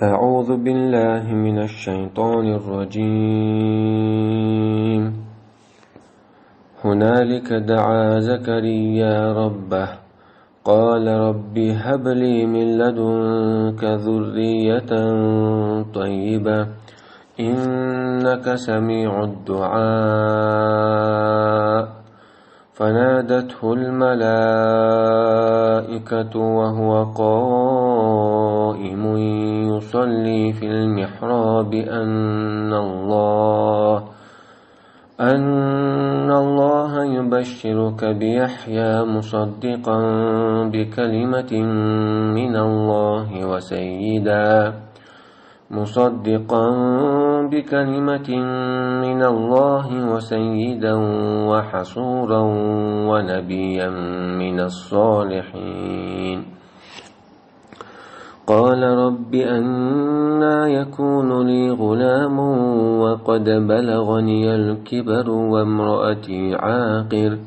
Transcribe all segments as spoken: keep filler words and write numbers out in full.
أعوذ بالله من الشيطان الرجيم. هنالك دعا زكريا ربه، قال رب هب لي من لدنك ذرية طيبة، إنك سميع الدعاء. فنادته الملائكة وهو قائم يصلي في المحراب أن الله، أن الله يبشرك بيحيى مصدقا بكلمة من الله وسيدا، مصدقا بكلمة من الله وسيدا وحصورا ونبيا من الصالحين. قال رب أنى يكون لي غلام وقد بلغني الكبر وامرأتي عاقر.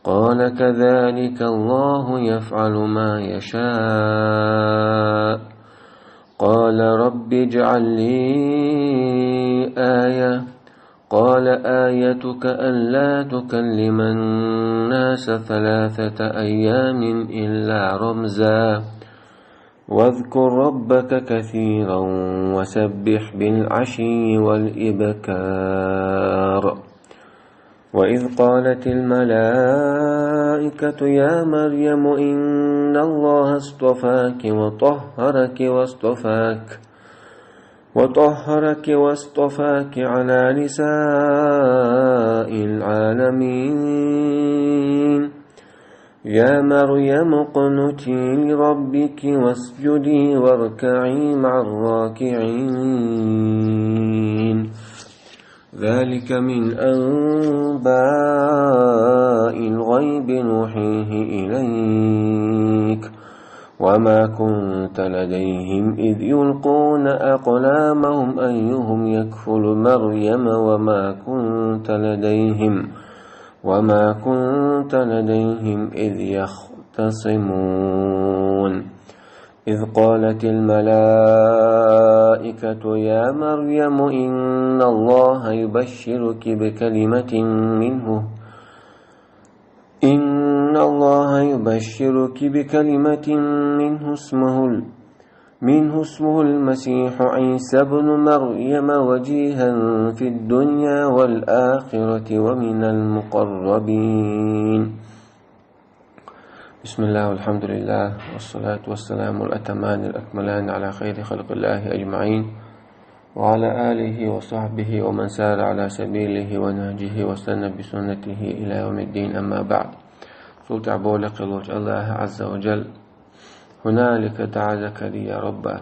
قال كذلك الله يفعل ما يشاء. قال رب اجعل لي آية. قال آيتك ألا تكلم الناس ثلاثة أيام إلا رمزا. واذكر ربك كثيرا وسبح بالعشي والإبكار. وإذ قالت الملائكة يا مريم إن الله اصطفاك وطهرك واصطفاك وطهرك واصطفاك على نساء العالمين. يا مريم اقنتي لربك واسجدي واركعي مع الراكعين. ذلك من أنباء الغيب نوحيه إليك وما كنت لديهم إذ يلقون أقلامهم أيهم يكفل مريم وما كنت لديهم وما كنت لديهم إذ يختصمون. إذ قالت الملائكة يا مريم إن الله يبشرك بكلمة منه إن الله يبشرك بكلمة منه اسمه ال- منه اسمه المسيح عيسى ابن مريم وجيها في الدنيا والآخرة ومن المقربين. بسم الله والحمد لله والصلاة والسلام الأتمان الأكملان على خير خلق الله أجمعين وعلى آله وصحبه ومن سار على سبيله ونهجه واستنى بسنته إلى يوم الدين، أما بعد. Цул тӀаьхьа бовла кхеллачу Аллаха Азза ва Джалла: «هنالك دعا زكريا ربه».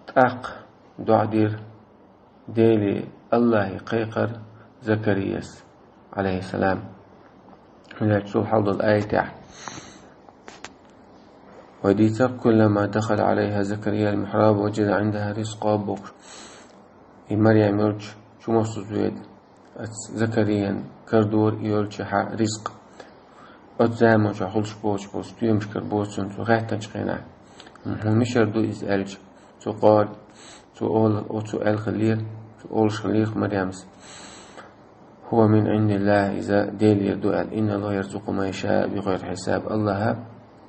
ТӀаккха доӀа дира Деле, Аллахе кхайкхар Закарияс, Ӏалайхиссалам. ХӀунда аьлча цул хьалха долу аятехь вай дийцар: «كلما دخل عليها زكريا المحراب وجد عندها رزقا», бохуш. И Марьям йолчу чу массо а зоьда, оцу Закариян карадора и йолчу хьа ризкъ. Оцу заманчохь хуьлуш боцуш болу стоьмаш карабо цунна цо гӀаьттинчу хенахь. ХӀун мичара ду иза аьлча, цо къала, цо ола, оцо аьлла хиллера, цо олуш хиллера Марьямс: «هو من عند الله», иза Делера ду аьлла, «إن الله يرزق من يشاء بغير حساب», Аллаха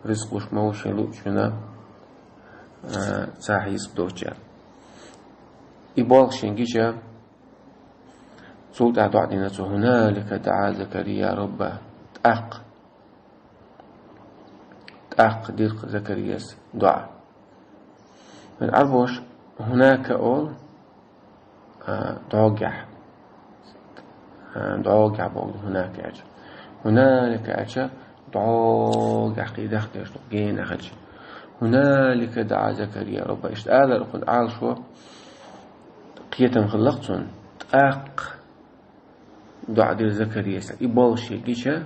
ризкъ луш ма ву шен луучунна, а, цхьа хьесап доцуш аьлла. И болх шен гича, цул тӀаьхьа доӀа дина цо: «هنالك دعا زكريا ربه». ТӀаккха, тӀаккха дира Закарияс доӀа. Ӏарбоша «хӀунака» олу, а, дӀогахь. А, дӀогахь боху «хӀунака» аьлча. «ХӀуналика» аьлча дӀогахь кхин дахдеш ду, гена хилча. «ХӀуналика даӀа Закария рабба». Иштта алар кхунна Ӏалашо, кхетам хилла-кх цунна. ТӀаккха доӀа дира Закарияс. И болх шен гича,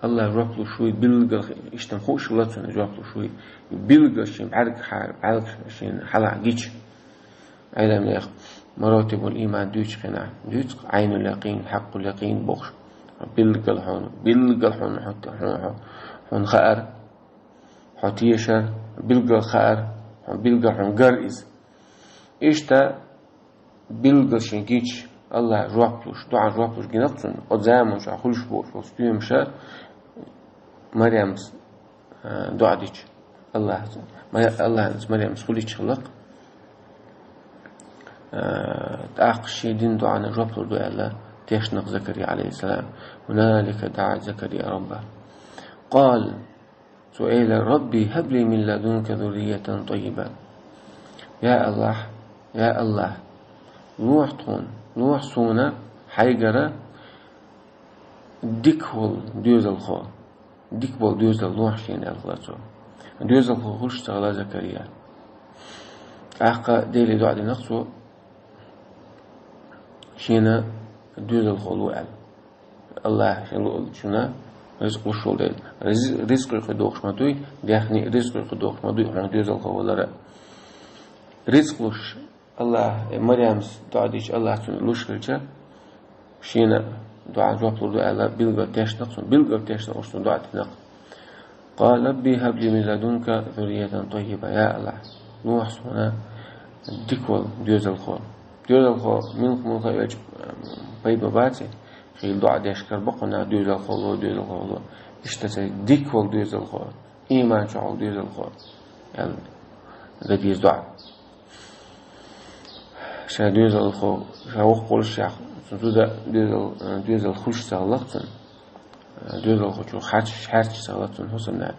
Аллаха жоп луш вуй, билггал, иштта хууш хилла цунна жоп луш вуй. Билггал шен бӀаьргахьара, бӀаьргаш шен хьалха гича. Ӏеламнех «Маратибул иман» дуьйцу хенахь, дуьйцу Ӏайнул якъин, хьакъул якъин бохуш. Билггал хьуна, билггал хьуна, хьуна, хьуна, хьуна хаар, хьо тешар, билггал хаар, хьуна билггал хьуна гар иза. Иштта билггал шен гича, Аллахьа жоп луш, доӀа жоп луш гинакъ цунна, оцу заманчохь хуьлуш болуш болу стоьмаша Марьямс, а, доӀа дича. Аллахьа, Ма-, Аллахьа Марьямс хуьлуьйтуш хилла-кх. А, тӀаккха шен дина доӀана жоп лур ду аьлла, тешна-кх Закария, Ӏалайхиссалам. هنالك دعا زكريا ربه. قال, цо элира: رب هب لي من لدنك ذرية طيبة. Я Аллахь, я Аллахь, лохьа тхуна, лохьа суна хьайгара дика волу доьзалхо. Дика болу доьзал лохьа шена аьлла хилла цо. Доьзалхо хуьлуш ца хилла Закария. ТӀаккха Деле доӀа динакъ цо, шена доьзалхо ло аьлла. Аллахьа шен луъург шуна ризкъ луш волу дела. Риз-, ризкъ юкъа дохуш ма дуй, даьхни ризкъ юкъа дохуш ма дуй, хьуна доьзалхо валара. Ризкъ луш, Аллахьа, э, Марьямс доӀа дича, Аллахьа цунна луш хилча, шена доӀа жоп лур ду аьлла, билггал тешна-кх цунна, билггал тешна уьш цунна доӀа динакъ. قال رب هب لي من لدنك ذرية طيبة. Я Аллахь, лохьа суна дика волу доьзалхо. Доьзалхо муьлха, муьлха а велча, пайда ма баций, хийла доӀа деш карабо-кх нах, доьзалхо ло, доьзалхо ло. Иштта цхьа дика волу доьзалхо, ийман чохь волу доьзалхо, аьлла, дан деза доӀа. Ша доьзалхо, ша воккха волуш, ша цуьнан зуда доьзал, доьзал хуьлуш ца хилла-кх цуьнан. Доьзалхочух хьаьрчаш, хьаьрчаш ца хилла цуьнан хӀусамнана.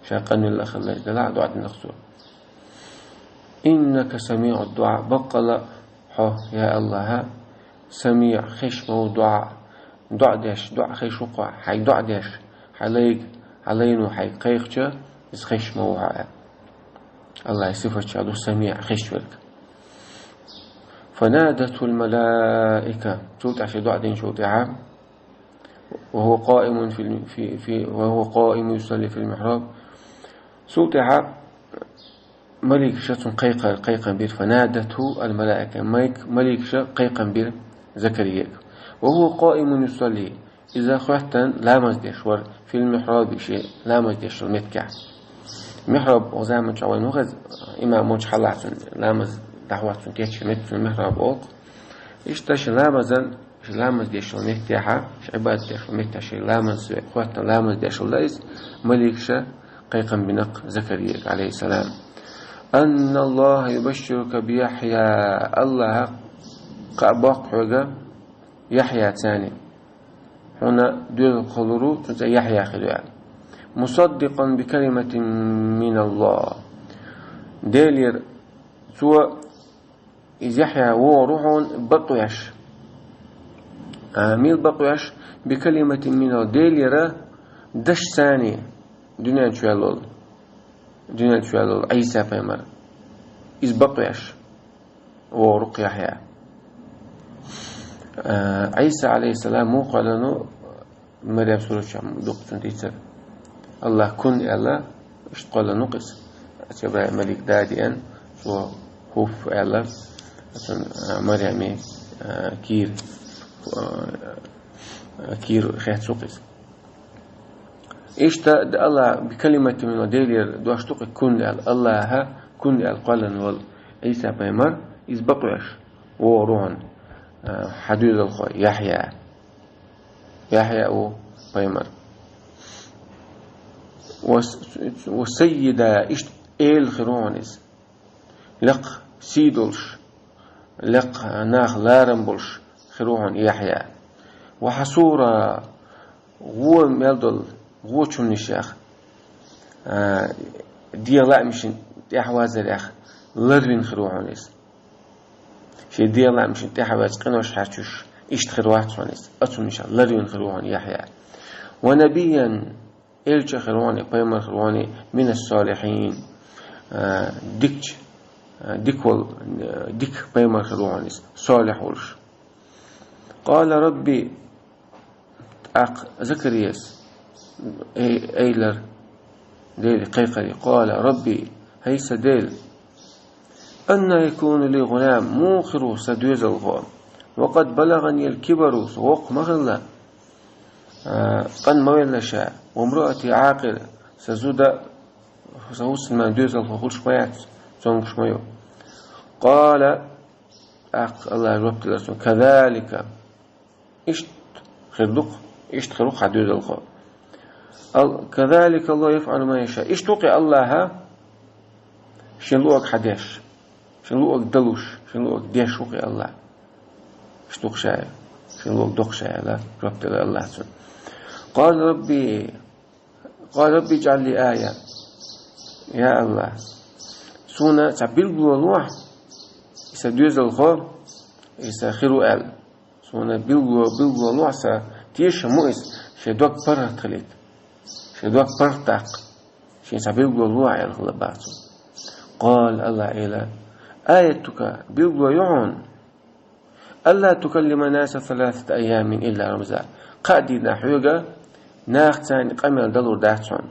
Ша къанвелла а хилла, делахь а доӀа динакъ цо. إنك سميع الدعاء. Баккъала хьо, я Аллахьа, самиӀ, хезаш ма ву доӀа. ДоӀа деш, доӀа хезаш ву-кх хьо, хьайга доӀа деш, хьан лайга, хьан лайно хьайга кхайкхича, иза хезаш ма ву хьо аьлла. Аллахьан сифатех ду самиӀ, хезаш верг. فنادته الملائكة. Цул тӀаьхьа шен доӀа динчул тӀаьхьа, وهو قائم في الم-، في، في، وهو قائم يصلي في المحراب. Цул тӀаьхьа маликаша цунна кхайкхар-, кхайкхам бира, فنادته الملائكة. Майк-, маликаша кхайкхам бира Закарияга. وهو قائم يصلي. Иза хоьттина ламаз деш вара, في المحراب, шен ламаз деш йолу меттехь. Михьраб оцу заманчохь вайна ву хеза, имам волчу хьалахь цуьнан ламаз дӀахӀотту, цуьнан кечйина меттиг цуьнан михьраб олу-кх. Иштта шен ламазан, шен ламаз деш йолу меттехьа, шен Ӏибадат деш йолу меттехь, шен ламаз, хоьттина ламаз деш йолу дан иза, маликаша кхайкхам бина-кх Закарияга, Ӏалайхиссалам. أن الله يبشرك بيحيى. Аллахьа кхаъ боккху хьоьга Яхья царна. Хьуна доьзалхо лур ву, цуьнан цӀе Яхья хир ю аьлла. مصدقا بكلمة من الله. Делера цо, иза Яхья вогӀур ву хьуна бакъвеш. А, мила бакъвеш? بكلمة من الله. Делера дашца, дуьнен чу ваьлла волу, дуьнен чу ваьлла волу Ӏийса пайхамар. Иза бакъвеш вогӀур ву-кх Яхья. А, Ӏийса, Ӏалайхиссалам, муха кхоьллина ву, Марьям сурат чохь дуккха цунна дийцар. Аллахьа кун аьлла, иштта кхоьллина ву-кх иза. Жабраил малик да а деана, цо хӀуф аьлла, цунна, а, Марьяме, а, кийра, а, кийра хецна ву-кх иза. Иштта д-, Аллахьа بكلمة من الله, Делера дош ду-кх и кун аьлла, Аллахьа кун аьлла кхоьллина волу Ӏийса пайхамар, иза бакъвеш вогӀур ву хьуна, а, хьан доьзалхо Яхья. Яхья ву пайхамар. Ва с-, ва саййида, иштта эла хир ву хьуна иза. Лекха сий долуш, лекха нах ларам болуш хир ву хьуна Яхья. Ва хьасура, вон мел долу, вочу хӀуманашех, а, дегӀан лаамашна тӀаьхьавазарех ларвина хир ву хьуна иза. Шен дегӀан лаамашна тӀаьхьаваьзза къинош хьаьрчош, иштта хир вац хьуна иза. Оцу хӀуманашех ларвина хир ву хьуна Яхья. Ва набийян, элча хир ву хьуна, пайхамар хир ву хьуна, минас-салихьин, а, дикачу, а, дика волу, а, дика пайхамар хир ву хьуна иза, салихь волуш. Къала рабби, тӀаккха Закарияс ай-, айхьар Деле кхайкхаре, къала рабби, хӀай сан Дела, анна якуну ли гӀулам, муха хир ву сан доьзалхо, ва къад балагӀанил кибару, со воккха ма хилла, а, къан ма велла ша, ва мраати Ӏакъир, сан зуда, сан хӀусамнана доьзалхо хуьлуш ма яц. цомгуш ма ю. Къала, тӀаккха Аллаха жоп делира цунна: «Казалика». Иштта хир ду-кх, иштта хир ву-кх хьан доьзалхо. Ал-, «Казалика Аллаху яфӀалу ма яша». Иштта ву-кх Аллах шен луъург хьадеш, шен луъург далуш, шен луъург деш ву-кх Аллах. Иштта ву-кх ша, шен луъург до-кх ша аьлла, жоп делира Аллаха цунна. Къала рабби, къала рабби иджӀал ли ая. Я Аллах, суна цхьа билгало лохьа, и сан доьзалхо, и сан хир ву аьлла. Суна билгало, билгало лохьа, сан тешам бу иза, шен дог паргӀат хилийта. Шен дог паргӀат даккха. Шена цхьа билгало лохьа аьлла хилла бах цо. Къала, Аллаха элира: «Аятука, билгало ю хьуна, алла тукаллима ннаса саласата айямин илла рамза». Кхаа дийнахь хьоьга нахаца къамел далур дац хьуна,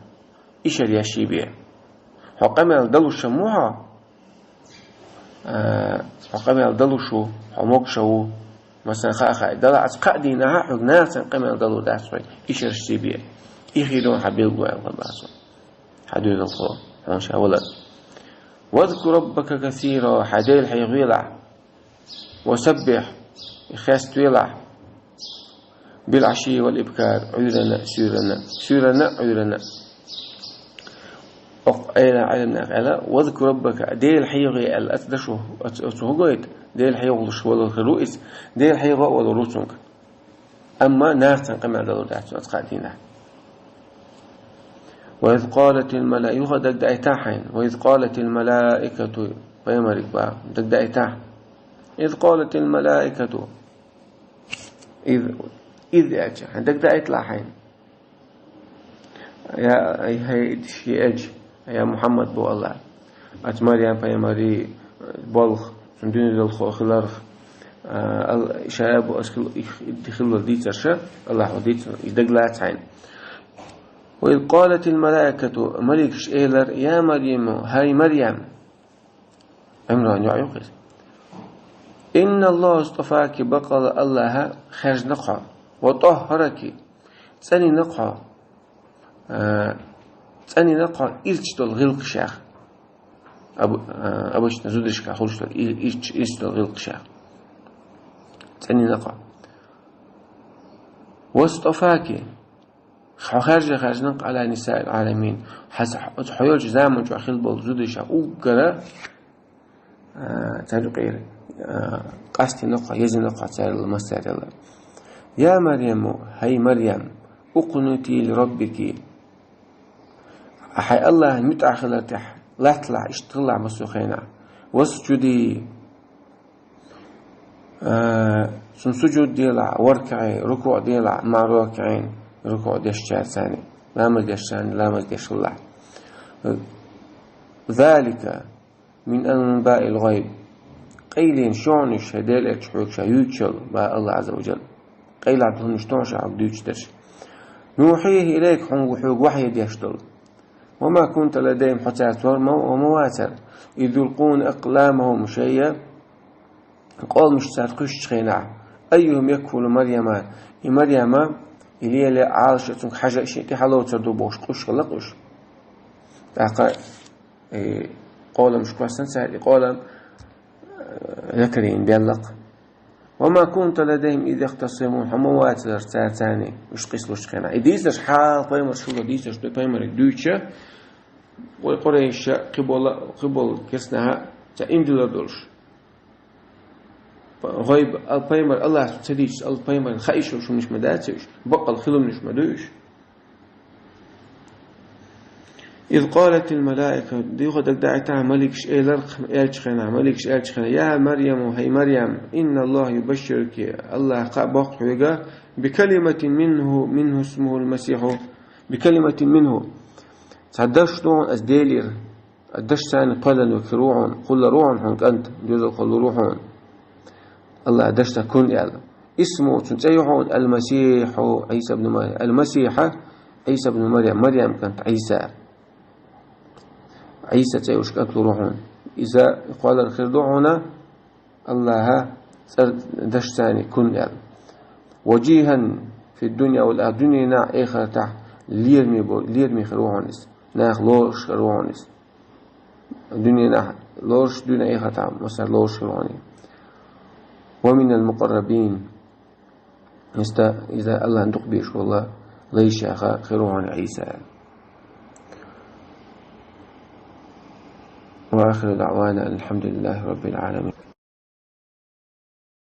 ишар еш бен. Хьо къамел далуш ма ву хьо, а, хьо къамел далуш ву, хьо могуш ву, масала, хаа-хаа далахь, кхаа дийнахь хьоьга нахаца къамел далур дац хьуна, ишар еш бен. И хир ю хьан билгало аьлла бах цо. Хьан доьзалхо, хьуна ша валар. «Вазкур раббака касира», хьайн Дела хьехавелахь. «Ва саббихь», хеставелахь. «Бил Ӏашийи вал ибкар», Ӏуьйранна, суьйранна, суьйранна, Ӏуьйранна. Оцу Ӏелам, Ӏелам наха аьлла: «Вазкур раббака», Дела хьехаве аьлла, оцу дашо, оцу, оцу хӀун гойту? Дела хьехалуш валар хир ву иза, Дела хьехо а валар ву цуьнга. Амма нахаца къамел далур дац оцу кхаа дийнахь. «Ва из къалатил мала-», юха дагадайтахь хьайна. «Ва из къалатил малаикату», пайхамарга бах, дагадайтахь. «Из къалатил малаикату». Из, из аьлча, хьайна дагадайталахь хьайна. Я, ай, хьай, ши эдж, я Мухьаммад бу Аллах. Оцу Марьям пайхамаран болх, цуьнан дуьненан хиларх, а, ал-, ша бу ас хил-, их, хиллал дийцарша, Аллахо дийцина, и дагалаца хьайна. «Ва из къалатил малаикату», маликаш элира: «Я Марьяму, хӀай Марьям». Ӏимран йоӀ ю-кх иза. «Инна Аллаха стафаки», бакъала Аллаха хаьржина-кх хьо. «Ва тӀаххараки», цӀанйина-кх хьо. А, цӀанйина-кх хьо ирча долу гӀиллакхашех. Аб-, а, обычно зударшка хуьлуш долу и-, ирча, ирча долу гӀиллакхашех. ЦӀанйина-кх хьо. «Вастафаки». Хьо хаьржина, хаьржина-кх «Ӏала нисаил Ӏаламин». Хьаса, оцу хьо йолчу заман чохь хилла болу зударшех уггара, а, цаьрга юкъера, а, къастийна-кх хьо, езийна-кх хьо царел массарел. «Я Марьяму, хӀай Марьям, укънути ли раббики». Хьайн Аллахьан муьтӀахь хилар тӀехь латталахь, иштта хилалахь массо а хенахь. «Васджуди». А, цунна сужуд делахь, варкаӀи, рукуӀ делахь, маӀа ракиӀин, рукуӀ дешчаьрца цхьаьна, ламаз дешчаьрца цхьаьна, ламаз деш хилалахь. «Залика мин анбаил гӀайб». Къайленаш ю хьуна уьш, хӀай Делан элча, хьоьга ша юьйцуш, бах Аллах Ӏазза ва Жалла. Къайлаха долу хӀуманаш ду хьуна ша хьоьга дуьйцуш дерш. «Нухьихи илайка», хьуна, хьоьга вахьи деш долу. «Ва ма кунта ладайхӀим», хьо цаьрца вара ма, ва ма вацара. «Из юлкъуна акъламахӀум», шайн къоламаш цара кхуьссучу хенахь. «АййухӀум якфулу Марьяма». И Марьяма, и лело а, Ӏалашо а цуьнга хьажа а, шен тӀе хьалоцур ду бохуш къуьйсуш хилла-кх уьш. ТӀаккха, э, къоламаш кхоьссина цара, и къолам, э, Закарияна делла-кх. «Ва ма кунта ладайхӀим из яхтасимун», хьо ма вацара цаьрца цхьаьна уьш къийсалучу хенахь. И дийцарш хьалха пайхамарш хилла дийцарш ду, пайхамарга дуьйцуша, вай Къурайша кхиболу, кхиболу керстанаха цхьа имдилар долуш. ГӀайб, ал-, пайхамар Аллахьа ца дийцича, ал-, пайхамарна хаийша хӀуманаш ма дац уьш, баккъал хилла хӀуманаш ма ду уьш. «Из къалатил малаика», дийха дагадайтахь, маликаш элира-кх, элча хенахь, маликаш элча хенахь: «Я Марьяму, хӀай Марьям, инна Аллаха юбашшируки», Аллаха кхаъ боккху хьоьга, «бикалиматин минхӀу, минхӀу исмухӀул Масихьу», «бикалиматин минхӀу». Цхьа даш ду хьуна аса Делера, даш царна пайдалла хир ву хьуна, кхуллур ву хьуна хьуна кӀант, доьзалхо лур ву хьуна. Аллаха дашца кун аьлла. «Исмуху», цуьнан цӀе ю хьуна, «Ал-Масихьу Ӏийса ибн Марьям». Ал-Масихьа, Ӏийса ибн Марьям, Марьям кӀант Ӏийса. Ӏийса цӀе йолуш кӀант лур ву хьуна. Иза кхоллар хир ду хьуна, Аллаха цӀар даш царна кун аьлла. «Важихьан фид-дунья вал-ахира», дуьненахь, эхартахь лераме бо-, лераме хир ву хьуна иза. Нах лоруш хир ву хьуна иза. Дуьненахь лоруш дуьне айхьа тӀа, масала, лоруш хир ву хьуна. ومن المقربين. Иштта, иза Аллахьан дукха безаш вола лайш яха хир ву хьуна Ӏийса. وآخر دعوانا أن الحمد لله رب العالمين.